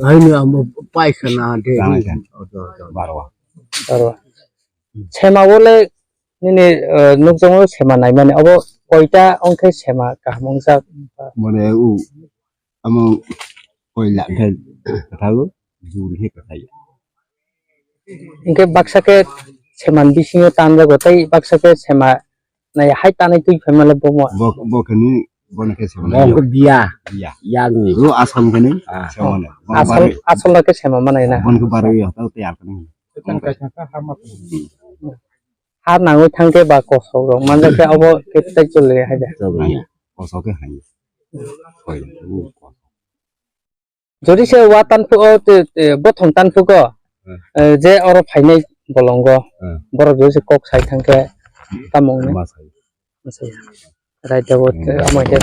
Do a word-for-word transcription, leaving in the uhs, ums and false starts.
Haino amo paikha na de. Tama khe. Odo, odo. Barwa. Barwa. Sema o le nini, eh, nukjakgo sema naimani. Obo koita wngkhe sema kaham wngjak? Mane u amo koi lakh khe kwthago, juri khe kwthai. Hinkhe baksa khe sema ni bisingo tanjago, tei baksa khe sema nai hai tanai twi phaima le bomo. Bo, bo khe ni Bono khe sema Bongkhe biya. Biya. Yagni. Ro asal kene. Ah. Sema na. Asal, asal na khe sema manai na. Bono khe barwi hota hota yar kene. Har nangwi thangkhe ba kosok rok manjakhe abo khe tai chole hai da. Chole. Kosok khe hai. Koi. Jodi se wa tanphuko, te, te, bothong tanphuko, Hmm. eh, je oro phainai bolongo, Hmm. borok jodi se kok sai thangkhe tamo wngna? Ma sai. Ma sai. Right, abo, Hmm. eh, amo khe.